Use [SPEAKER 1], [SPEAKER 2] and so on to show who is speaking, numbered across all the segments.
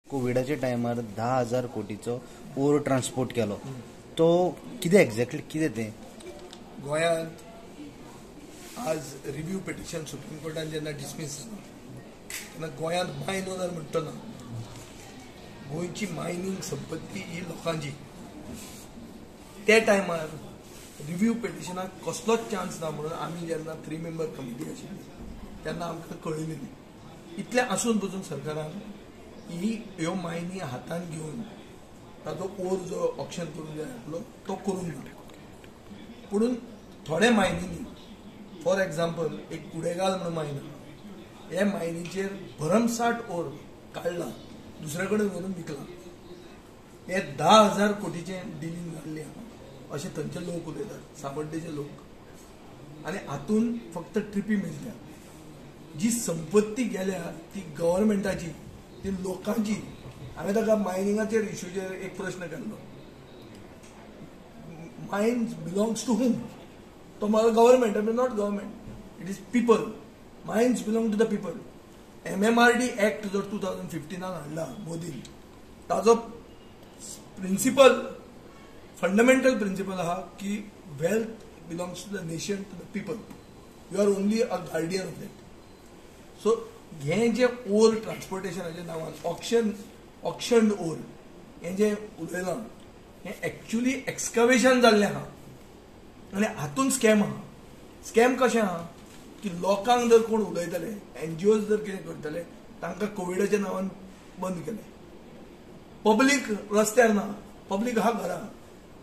[SPEAKER 1] कोविडाच्या टायमार 10,000 कोटीचो ओर ट्रान्सपोर्ट केलो, तो कितें एक्झॅक्टली कितें तें?
[SPEAKER 2] गोंयांत आज रिव्यू पिटिशन सुप्रीम कोर्टान जेन्ना डिसमीस जालें तेन्ना गोंयांत मायन ओनर म्हणटा ना, गोंयची मायनींग संपत्ती ही लोकांची. त्या टायमार रिव्यू पिटिशनाक कसलोच चान्स ना म्हणून आमी जेन्ना 3 मेंबर कमिटी आशिल्ली तेन्ना आमकां कळिल्लें न्ही. इतलें आसून पसून सरकारान ही ह्यो मायनी हातान घेवन ताचो ओर जो ऑक्शन करूंक जाय आसलो तो करूंक ना. पुणून थोड्या मायनींनी, फॉर एग्जाम्पल एक कुडेगाल म्हणून मायन आहा, हे मायनीचेर भरमसाठ ओर काडला, दुसरे कडेन व्हरून विकला. हे 10,000 कोटीचें डिलींग जाल्लें आहा अशें थंयचे लोक उलयतात, सावड्डेचे लोक. आनी हातून फक्त ट्रिपी मेजल्या. जी संपत्ती गेल्या ती गव्हर्मेंटाची, ती लोकांची. हांवें ताका मायनिंगाचेर इशूचेर एक प्रश्न केल्लो, मायन्स बिलोंग्स टू हुम? तो म्हळो government. I mean not government, it is people. Mines belong to the people. MMRD act जो 2015 हाडला मोदीन, ताजो प्रिंसिपल, फंडामेंटल प्रिंसिपल आहा की wealth belongs to the nation, to the people. You are only a guardian of that. So हें जें ओर ट्रान्सपोर्टेशनाच्या नांवान auction ओर हें जें उलयलां हें एक्चुली एक्सकवेशन जाल्लें आहा आनी हातून स्कॅम आहा. स्कॅम कशें आहा की लोकांक जर कोण उलयतले, एनजीओज जर कितें करतले, तांकां कोविडाच्या नांवान बंद केलें. पब्लीक रस्त्यार ना, पब्लीक आहा घरा,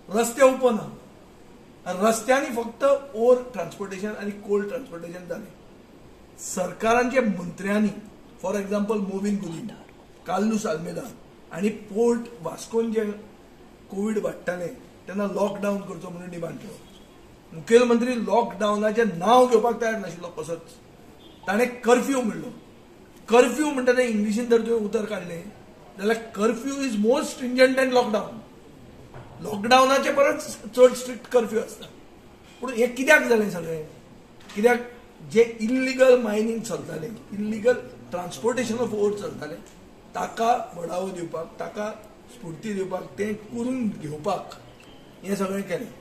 [SPEAKER 2] रस्ते ओपन आहा. रस्त्यांनी फक्त ओर ट्रान्सपोर्टेशन आनी कोल ट्रान्सपोर्टेशन जालें. सरकारांचे मंत्र्यांनी, फॉर एग्जाम्पल मोविन गुदिन्हो, कार्लुस आल्मेदा आनी पोर्ट वास्कोन जे कोवीड वाडटाले तेन्ना लॉकडावन करचो म्हणून डिमांड केलो. मुखेलमंत्री लॉकडावनाचें नांव घेवपाक तयार नाशिल्लो कसोच. ताणें कर्फ्यू म्हणलो. कर्फ्यू म्हणटा तें इंग्लिशीन जर तुवें उतर काडलें जाल्यार curfew is more stringent than lockdown. लॉकडावनाचे परस चड स्ट्रिक्ट कर्फ्यू आसता. पूण हें कित्याक जालें सगळें? कित्याक जे इल्लिगल मायनींग चलतालें, इल्लिगल ट्रान्सपोर्टेशन ऑफ ओर चलतालें, ताका बढावो दिवपाक, ताका स्फूर्ती दिवपाक, तें करून घेवपाक हें सगळें केलें.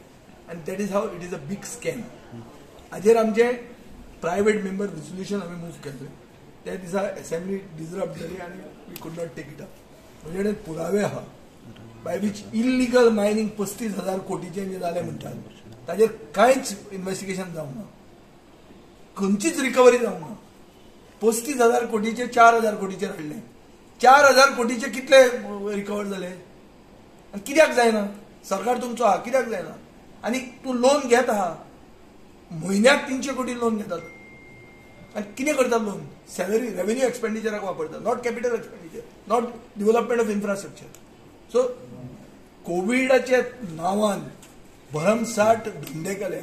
[SPEAKER 2] आनी that is how it is a big scam. हाजेर आमचें प्रायवेट मेंबर रिजोल्युशन आमी मूव केल्लें. त्या दिसा एसेंब्ली डिजरप्ट जाली आनी we could not take it up. म्हजे कडेन पुरावे आहा बाय which illegal mining 35,000 कोटीचें जें जालें म्हणटात ताजेर कांयच इन्वेस्टिगेशन जावंक ना, खंयचीच रिकवरी जावंक ना. 35,000 कोटीचे 4,000 कोटीचेर हाडले, 4,000 कोटीचे कितले रिकवर जाले? आनी कित्याक जायना? सरकार तुमचो आहा, कित्याक जायना? आनी तूं लोन घेत आहा, म्हयन्याक 300 कोटी लोन घेतात. आनी कितें करतात लोन? सॅलरी, रेवेन्यू एक्सपेंडिचराक वापरतात, not capital expenditure, not development of infrastructure. So कोविडाच्या नांवान भरमसाठ धंदे केले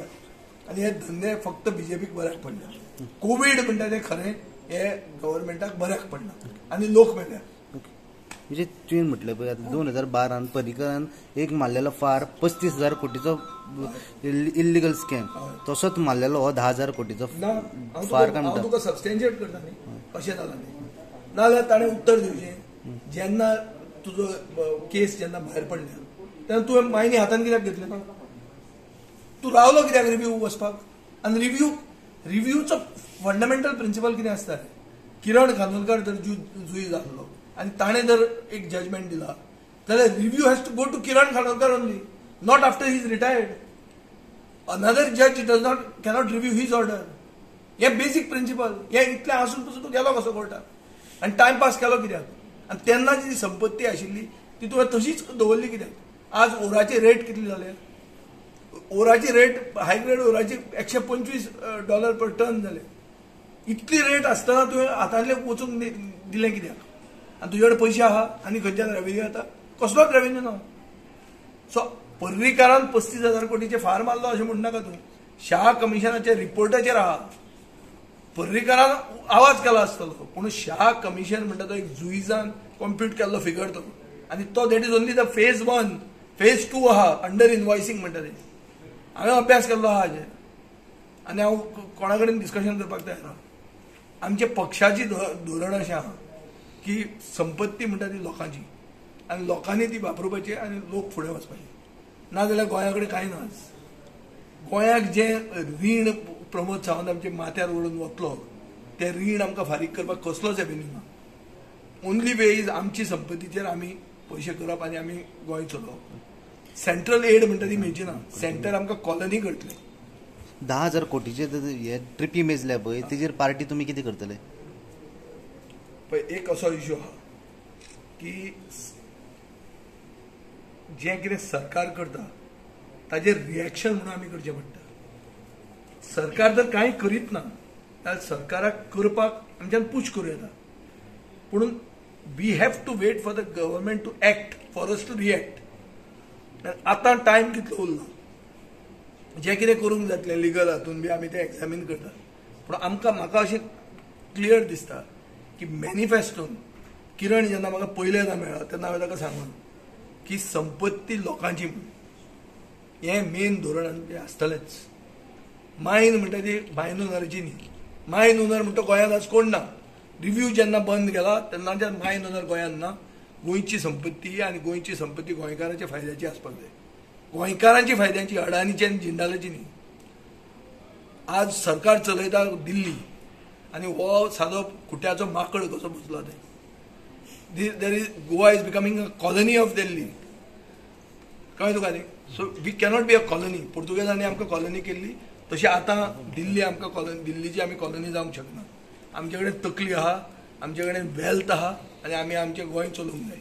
[SPEAKER 2] आनी हे धंदे फक्त बीजेपीक बऱ्याक पडले. कोवीड म्हणटा तें खरें हे गव्हर्मेंटाक बऱ्याक पडना आनी लोक मेल्या.
[SPEAKER 1] म्हणजे तुवें म्हटलें पळय आतां 2012 पर्रीकरान एक मारलेलो फार 35,000 कोटीचो इल्लिगल स्कॅम, तसोच मारलेलो हो 10,000 कोटीचो फार.
[SPEAKER 2] हांव तुका सबस्टेन्शिएट करता न्ही कशें जालां तें, नाजाल्यार ताणें उत्तर दिवचें. जेन्ना तुजो केस जेन्ना भायर पडल्या तेन्ना तुवें मायनी हातान कित्याक घेतलें ना? तूं रावलो कित्याक रिव्यू वचपाक? आनी रिव्यूचो फंडामेंटल प्रिंसिपल कितें आसता? किरण खानोलकर जर जुई जाल्लो आनी ताणें जर एक जजमेंट दिला जाल्यार review has to go to Kiran Khanolkar only, not after he is retired. Another जज does not cannot review his order. हें बेसीक प्रिंसिपल. हें इतलें आसून पसून तूं गेलो कसो कोर्टाक आनी टायमपास केलो कित्याक? आनी तेन्ना जी संपत्ती आशिल्ली ती तुवें तशीच दवरली कित्याक? आज ओराची रेट कितली जाल्या? ओराची रेट, हाय ग्रेड ओराची $125 पर टन जाले. इतली रेट आसतना तुवें हातांतले वचूंक दिलें कित्याक? आनी तुजे कडेन पयशे आहा आनी खंयच्यान रेवेन्यू येता? कसलोच रेवेन्यू ना. सो पर्रीकारान 35,000 कोटीचे फार मारलो अशें म्हणनाका तूं. शाह कमिशनाच्या रिपोर्टाचेर आहा. पर्रीकारान आवाज केला आसतलो, पूण शाह कमिशन म्हणटा तो एक जुईजान कॉम्प्यूट केल्लो फिगर तो, आनी तो that is only the phase 1. Phase 2 आहा अंडर इनवॉयसिंग म्हणटा तें. हांवें अभ्यास केल्लो आहा हाजेर आनी हांव कोणा कडेन डिस्कशन करपाक तयार आहा. आमच्या पक्षाची धोरण अशें आहा की संपत्ती म्हणटा ती लोकांची आनी लोकांनी ती वापरुपाची आनी लोक फुडें वचपाचे. नाजाल्यार गोंया कडेन कांय ना. गोंयाक जें रीण प्रमोद सावंत आमच्या माथ्यार ओडून वतलो तें रीण आमकां फारीक करपाक कसलोच एवेन्यू ना. ओनली वे is आमची संपत्तीचेर आमी पयशे करप आनी आमी गोंय चलोवप. सेंट्रल एड म्हणटा ती मेळची ना. सेंटर आमकां कॉलनी करतले.
[SPEAKER 1] 10,000 कोटीचे हे ट्रिपी मेजल्या पळय तेजेर पार्टी तुमी कितें करतले?
[SPEAKER 2] पळय एक असो इश्यू आहा की जें कितें सरकार करता ताजेर रिएक्शन म्हणून आमी करचें पडटा. सरकार जर कांय करीत ना जाल्यार सरकाराक करपाक आमच्यान पूश करूं येता, पूण we have to wait for the government to act for us to react. आतां टायम कितलो उरला, जें कितें करूंक जातलें लिगल हातून बी आमी तें एग्जामीन करता. पूण आमकां म्हाका अशें क्लियर दिसता की मॅनिफेस्टोन किरण जेन्ना म्हाका पयलेंदा मेळ्ळा तेन्ना हांवें ताका सांगून की संपत्ती लोकांची हें मेन धोरण आमचें आसतलेंच. मायन म्हणटा ती मायन ओनराची न्ही. मायन ओनर म्हणटा गोंयांत आज कोण ना. रिव्यू जेन्ना बंद केला तेन्नाच्यान मायन ओनर गोंयांत ना. गोंयची संपत्ती आनी गोंयची संपत्ती गोंयकारांच्या फायद्याची आसपाक जाय. गोंयकारांची फायद्याची, अडानीची आनी जिंदालाची न्ही. आज सरकार चलयता दिल्ली आनी हो सादो खुट्याचो माकड कसो बसला ते. There is Goa is becoming a colony of Delhi. कळ्ळें तुका न्ही? So we cannot be a colony. पुर्तुगेजांनी आमकां कॉलनी केल्ली तशी आतां दिल्ली आमकां कॉलनी, दिल्लीची आमी कॉलनी जावंक शकना. आमचे कडेन तकली आहा, आमचे कडेन वेल्थ आहा आनी आमी आमचें गोंय चलोवंक जाय.